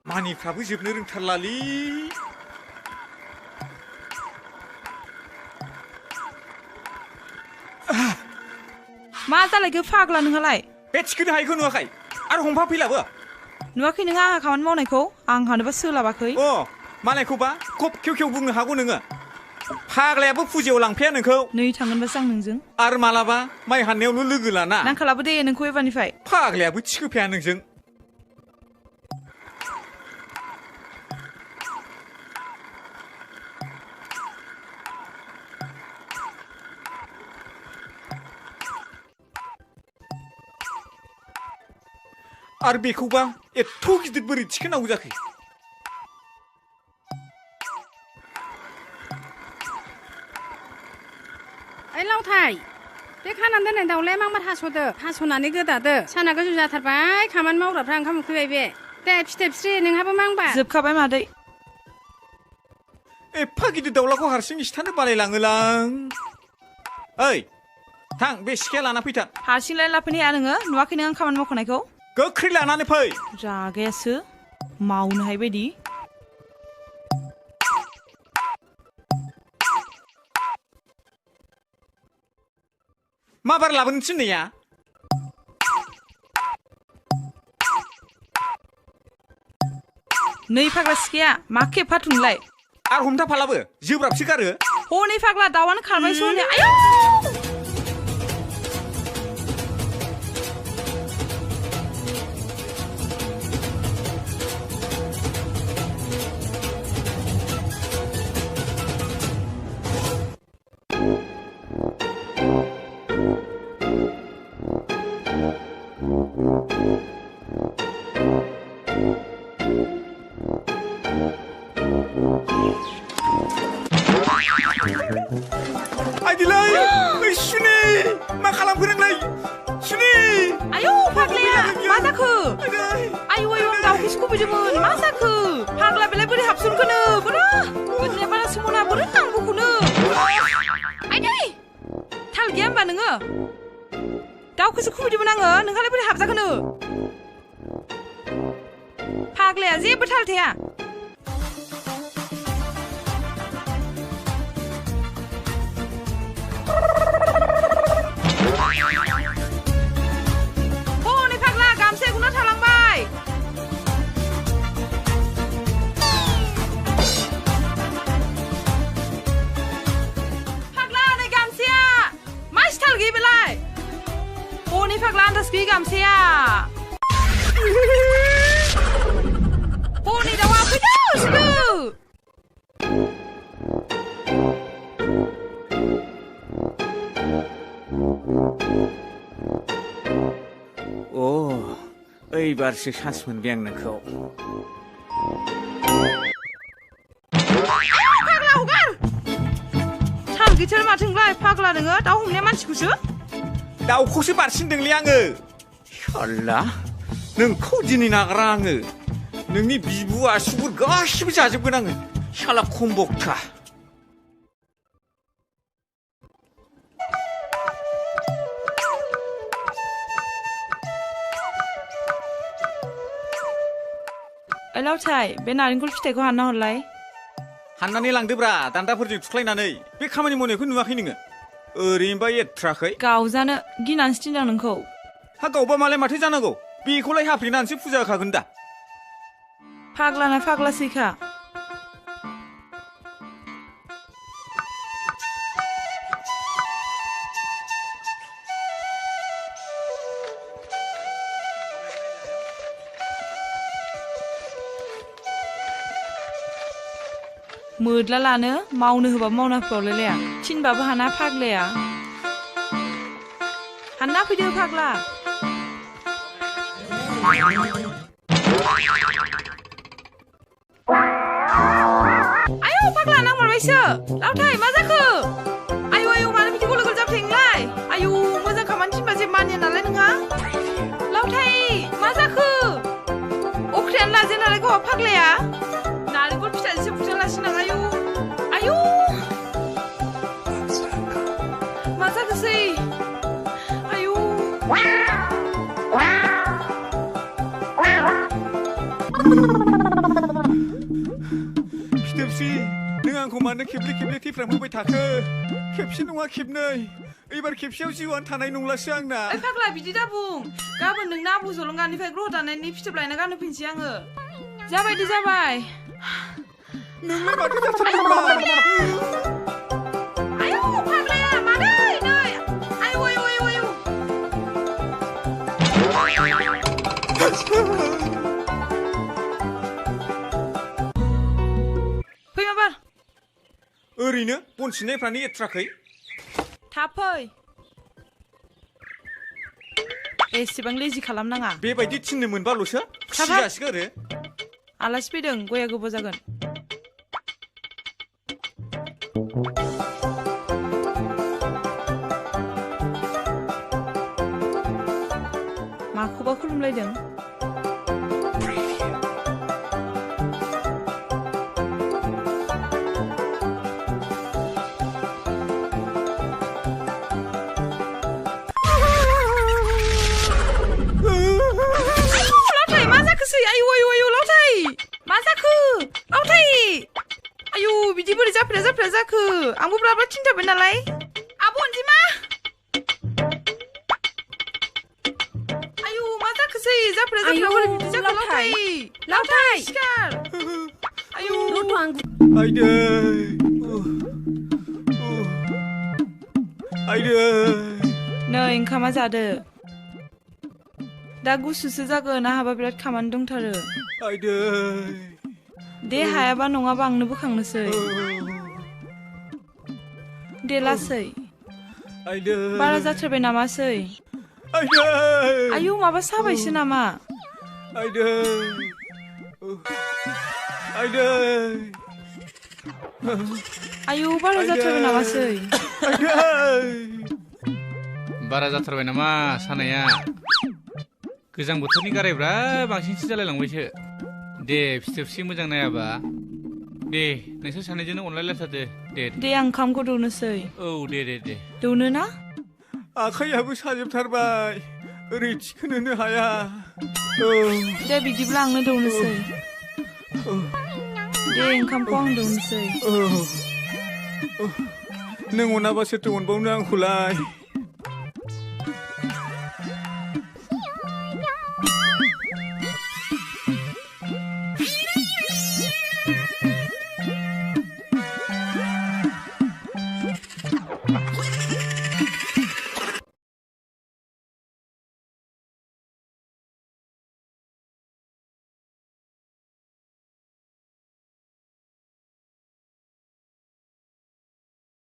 मानिफ्राबो जोबनो रोंथारलालै मा जालायखो फाग्ला नोंहालाय बे थिखोनो हायैखौ नुवाखै आरो हमफा फैलाबो नुवाखै नोङो आंहा खामानि मावनायखौ आंहानोबा सोलाबाखै मालायखौबा खब खेव खेव बुंनो हागौ नोङो फाग्लायाबो फुजायाव लांफाया नोंखौ नै थांगोनबासो आं नोंजों आरो मालाबा माइ हाननायावल' लोगो लाना नांखालाबो दे नोंखौ एबारनिफ्राय फाग्लायाबो थिखोफाया नोंजों आरो बेखौबा एथ' गिदिर बोरै थिखोनांगौ जाखो ओइ लावथाय बे खानानै दोननाय दाउलाया मांबार हास'नानै गोदादो साना गोजौ जाथारबाय खामानि मावग्राफ्रा ओंखाम उखैबाय बे दे फिथाइ फिथ्रि नोंहाबो मांबा जोबखाबाय मादै एफा गिदिर दाउलाखौ हारसिं सिथानो बालायलाङोलां ओइ थां बे सिखाया लाना फैथां हारसिंलाय लाफैनो हाया नोङो नुवाखै नों आं खामानि मावखानायखौ गोख्रै लानानै फै रागायासो मावनो हाय बायदि मा बार लाबोनो थिननाया नै फाग्ला सिखाया मा खेबफाथुनलाय आरो हमथाफालाबो जोब्राबसो गारो हनै फाग्ला दाउआनो खारबायसो हनै आयौ आइदिलै ओइ सुनि मा खालामखो नोंलाय सुनि आयौ फाग्लाया मा जाखो आयौ आयौ आं दाउखौसो खुबैदोंमोन मा जाखो फाग्ला बेलाय बोरै हाबसनखोनो बोरो गोदोनिया बारा सोमोना बोरो नांगौखौनो आइदै थाल गैया होमबा नोङो दाउखौसो खुबैदोंमोन आङो नोंहालाय बोरै हाबजाखोनो फाग्लाया जेबो थाल थाया हनै फाग्ला गामसाया गुना थालांबाय फाग्ला नै गामसाया मा स्टाइल गैया बेलाय हनै फाग्ला आन्दाज गैयि गामसाया हनै दाउआ फैदो सिदो ओइबारसो सान्स मोनबाय आं नोंखौ फाग्ला हगार थाल गैथार माथो नोंलाय फाग्ला नोङो दाउ हमनाया मानसिखौसो दाउखौसो बारसिनदोंलै आङो साल्ला नोंखौ दिनै नागारा आङो नोंनि बिबु आसुगुर गासिबो जाजोबगोन आङो साला खमबक्ता लावथाय बे नारेंखल फिथाइखौ हानना हरलाय हाननानै लांदोब्रा दान्दाफोरजों थुख्लायनानै बे खामानि मावनायखौ नुवाखै नोङो ओरैनोबा एथ्राखै गावजानो गिनानैसो थिनदों नोंखौ हा गावबा मालाय माथो जानांगौ बेखौलाय हाफ्लेनानैसो फुजा होखागोन दा फाग्लाना फाग्लासैखा मोदला लानो मावनो होबाबो मावना होफ्रावलायलाया थिनबाबो हाना फाग्लाया हानना फैदो फाग्ला आयौ फाग्ला नांमारबायसो लावथाय मा जाखो आयौ आयौ मानो बिदि गल गल जाबाय नोंलाय आयौ मोजां खामानि थिनबा जेबो मानिया नालाय नोंहा लावथाय मा जाखो अख्रियानो लाजेन नालाय गावहा फाग्लाया नारेंखल फिथाइसो बुजालासिनो आयौ आयौ मा जाखोसै आयौ फिथोबसि नों आंखौ मानो खेबले खेबले थैफ्रामहोबाय थाखो खेबसे नङा खेबनै एबार खेबसेयाव जिउआनो थानाय नंलासो आंना ओइ फाग्ला बिदि दा बुं गाबोन नोंना आबौ जलंगानिफ्राय ग्रह दानायनि फिथोब लायना गानहोफिनसै आङो जाबाय दे जाबाय नोंलाय माथो जाथारदोंब्रा आयौ फाग्लाया मादै नै आयौ आयौ आयौ आयौ फै माबार ओरैनो बन सिननायफ्रानो एथ्राखै थाब फै एसेबां लेजि खालामनाङा बेबायदि थिननो मोनबाल'सो खुसि जासिगोन आरो आलासि फैदों गया गोबाव जागोन माखौबा खुलुमलायदों आयौ आयौ आयौ लावथाय मा जाखो लावथाय आयौ बिदि बोरै जाफ्रा जाखो आंबो ब्राब्रा थिनथाबाय नालाय आब' अनजिमा आयौ मा जाखोसै जाफ्रा बोरै बिदि जाखो लावथाय सिखार आयौ आइदै आइदै नै ओंखामा जादो दा गुसुसो जागोन आहाबा बिराद खामानि दंथारो आइदै दे हायाबा नङाबा आंनो बोखांनोसै दे लासै आइदै बारा जाथारबाय नामासै आइदै आयौ माबा साबायसो नामा आइदै आइदै आयौ बारा जाथारबाय नामासै बारा जाथारबाय नामा सानाया गोजां बोथोरनि गारायब्रा बांसिनसो जालायलांबायसो दे फिथोबसि मोजां नायाबा दे नोंसोर सानैजोंनो अनलायलायथारदो दे आं ओंखामखौ दौनोसै औ दे दौनो ना आखाइयाबो साजोबथारबाय ओरै थिखोनोनो हाया दे बिदिब्ला आंनो दौनोसै दे ओंखामखौ आं दौनोसै नों अनाबा सोरथो अनबावनो आंखौलाय